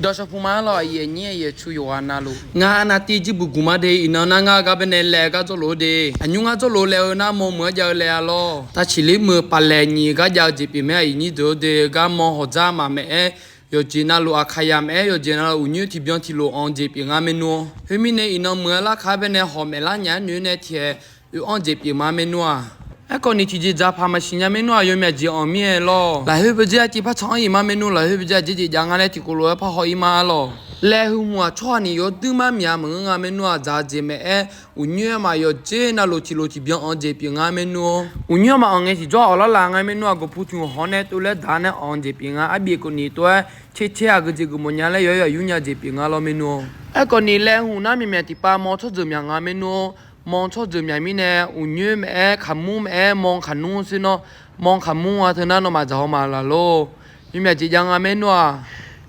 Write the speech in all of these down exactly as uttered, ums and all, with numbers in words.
Dawqshawq puq ma-ar lawq, aqyuif aqnyir aqyuif aqtsu yawqghaq navluf, ngar arnavtiv jir buq guq ma de. Iqnan nar ngar gar baenae laev gar dzawrluf-eu de. Aqnymr ngar dzawrluf laev-eu nar mawr muiq-anr jav-eu laev-a lawr. Tavciqler muiq paqlaeq nyiq gar jav-eu jeq pyeuf mae, aqyuif nyir deuq-eu de. Gar mawr hawqdzar maqmaeq-aer, yawqjeq navluf aqkaqyaq maef-aer, yawqjeq navluf uqnyoer tiqbyan tiqlof anq-eu jeq pyeuf nga maernmr-awr. Khoermirnae iqnan muiq-aer larkaq-aer baenae hawq maef lar nya-aer noeq-aer nae tiq-aer oe-anr jeq pyeuf ma maernmr-aq. Aerkhawf ni tiqjeq dzaqpaq maqsiq nya maernmr-aq, yawmyaq jeq anq mir-aer lawr. Lafkhoer beujer aqtiv par tsanq-anr iq ma maernmr, lafkhoer beujer aqjeq jeq jav nga laer tiqkawv lof-aer par haw-ir ma-ar lawq. Laev heu hmq-aq tsawrhaq ni yawduir mar myaq maqngeur nga maernmr-aq, dzaq-eu jeq maef-aer, uqnyoer-aq ma yawqjeq navluf tiqlof tiqbyan anq jeq pyeuf nga maernmr-awr. Uqnyoer-aq ma anq ngae tiqjawr awqlar laf nga maernmr-aq, gawqpu tiq hmq hawr nae tov laer daq nae anq jeq pyeuf nga. Arbif kawv ni tov-aer caer caer-aq geujeq geufmawf nya laer yawqyawq yur nya jeq pyeuf nga lawr maernmr-awr. Aerkhawf ni laev hmq nar myaqmyaq tiqpav mawr tsawrjeuq myaq nga maernmr-awr. Mawr tsawrjeuq myaq mirnae, uqnyoer maef-aer, kaqmur maef-aer, mawr kaqnmr sher nawr, mawr kaqmur-a teu nar nawmaf dzaq haw ma laf lor. Yawmyaq jeq jav nga maernmr-aq.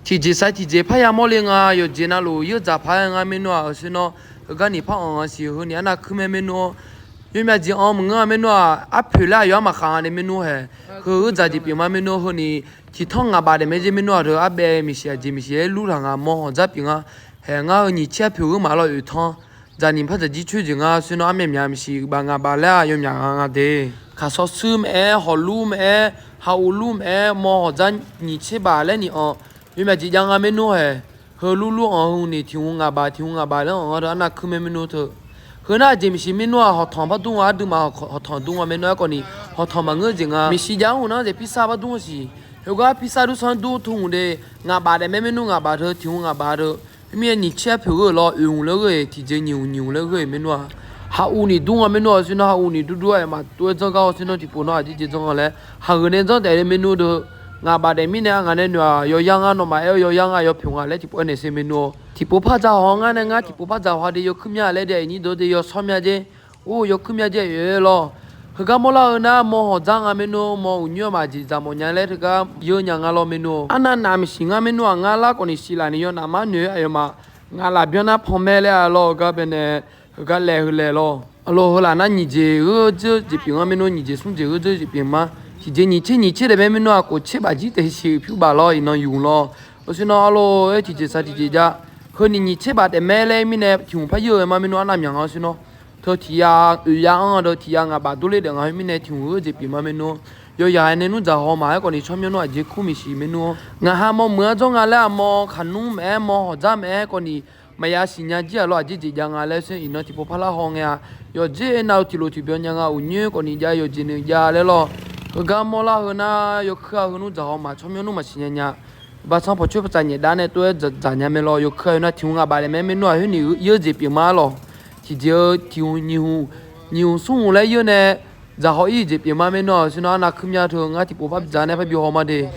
Tiqjeq sar tiqjeq parya mawrle nga, yawqjeq navluf yeur dzaqpaq-aer nga maernmr-aq, heu sher nawr, heugar ni par anq-a siq, heu ni arnav kuir mae maernmr-awr. Yawmyaq jeq anq maqngeur-a maernmr-aq, arpoeq laer aqyawf-anr maqkhaq nga de maernmr haeq. Heu-eu dzaq jeq pyeuf ma maernmr, heu ni tiqtanr ngaq baf daef mae jer maernmr-aq, teu arbaev miqsiq aqjeq miqsiq-aer lur taq nga, mawr hawqdzar pyeuf nga. Haeq ngar heu nyiq tser arpoeq gheur maq lawr oeq tanr. Dzaq ni par dzaq jir coer jeq nga sher nawr, armyaq myaq miqsiq baf ngaq baf laer-aq yawmyaq nga nga de. Kaqsawr shuir maef-aer, hawqlur maef-aer, haq uq lur maef-aer, mawr hawqdzar nyiq tser baf laer ni anq. Yawmyaq jeq jav nga maernmr haeq. Heu lur lur anq heu ni tiq hmq ngaq baf tiq hmq ngaq baf laer anq nga teu arnav kuir mae maernmr teu. Heu nar aqjeq miqsiq maernmr-aq, hawqtanq par dur nga, aqduimaf hawqtanq dur nga maernmr. Aerkhawf ni hawqtanq maqngeur jeq nga. Miqsiq jav-anr hmq nar jeq pirsar par dur-a siq. Heugar pirsar dur sanr dur teu hmq de. Ngaq baf daef mae maernmr, ngaq baf teu tiq hmq ngaq baf teu. Khoermirnae nyiq tser arpoeq gheur-euq lawr, oeq hmq laer gheur-eq, tiqjeq nyiq hmq nyiq hmq laer gheur-eq maernmr-aq. Haq uq ni dur nga maernmr-aq, sher nawr haq uq ni dur dur-aer maqtov-aer dzanr gar-awr sher nawr tiqpov nawr aqjeq jeq dzanr nga laer haq geuq nae dzanr taef le maernmr deu. Ngaq baf daef mirnae aq ngaq nae noeq-aq, yawqya nga nawmaf aer-eu yawqya nga yawpyawq nga laer tiqpov-aer naeq sher maernmr-awr. Tiqpov par dzaq haw ngar nae ngar tiqpov par dzaq haw de yawkuir mya laer de aqyuif nyir deuq de yawshawr mya jer. Or yawkuir mya jer oe lawr. Heugar mawrlar-eu nar mawr hawqdzar nga maernmr, mawr uqnyoer-aq ma jeq dzaq mawf nya laer teugar yeur nya nga lawr maernmr. Arnav naf miqsiq ngar maernmr-aq, ngar lar khawf ni siq laf ni yawnaf mar noeq-aer aqyawfmaf ngaq laf byanlar panmae laer-a lawr-eu gar baenae heugar laev heu laeq lawr. Arlawr heu laf nar nyiq jeq gheur dzeur jeq pyeuf ngar maernmr, nyiq jeq smr jeq gheur dzeur jeq pyeuf ma. Tiqjeq nyiq tser nyiq tser daef mae maernmr-aq, khof tser baf jir taef siq pyur baf lawr iqnan yumq lawr. Oe sher nawr arlawr-aer tiqjeq saq tiqjeq jav. Heu ni nyiq tser baf taef mae laer mirnae tiq hmq par yeur-eu ma maernmr arnav myaq nga sher nawr. Teu tiq ya oeq ya anr-a deu tiq ya ngaq baf durler daef nga khoermirnae tiq hmq gheur jeq pyeuf ma maernmr. Yawyaq-aer nae nmr dzaq haw ma-aer khawf ni tsawrmyanr nmr aqjeq kur miqsiq maernmr. Ngaq ha mawr meuq-anr dzawr nga laer-aq mawr kaqnmr maeq-aer mawr hawqdzar maeq-aer khawf ni maqya siqnya jir-aq lawr aqjeq jeq jav nga laer sher iqnan tiqpov par lar haw ngae-a. Yawqjeq nav-eu tiqlof tiqbyan nya nga uqnyoer khawf ni jav yawqjeq noeq jav laer lawr. Heugar mawrlar heu nar yawkuir-a heu nmr dzaq haw ma tsawrmyanr nmr maqsiq nya nya. Baqsanr pawqcoer paqtsaf nyaef dav nae tov-aer dzaq nya mae lawr yawkuir-a yawnar tiq hmq ngaq baf daef mae maernmr-aq khoer ni yeur jeq pyeuf ma-ar lawq. Tiqjeq-eu tiq hmq nyiq hmq nyiq hmq smr hmq laer yeur nae dzaq haw-ir jeq pyeuf ma maernmr-aq sher nawr arnav kuir mya teu ngar tiqpov par dzaq nae par bi haw ma de.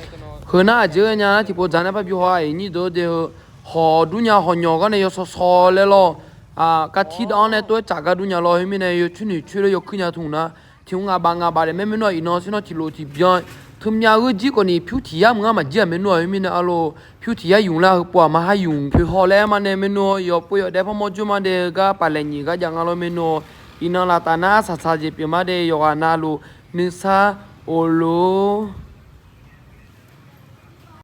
Heu nar aqjeq ghae nya nar tiqpov dzaq nae par bi haw-a iqnyir deuq-eu de heu. Hawq dur nya hawq nyawq gar nae yawsaw saw laer lawr. Kar tir dav-anr nae tov-aer tsaf gar dur nya lawr khoermirnae yawcoer noeqcoer laer yawkuir nya teu hmq nar tiq hmq ngaq baf ngaq baf daef mae maernmr-aq iqnan sher nawr tiqlof tiqbyan teumya gheur jir khawf ni pyur tiq yar meuq ngar maqjir-aq maernmr-aq khoermirnae arlawr pyur tiq yar yumq laer heu pov-aq ma har yumq poeq haw laer ma nae maernmr yawpov yawdaef par mawr jawr ma de heugar paqlaeq nyiq gar jav nga lawr maernmr. Iqnan laf taf nar saqsaq jeq pyeuf ma de yawqghaq navluf nuisar of lor.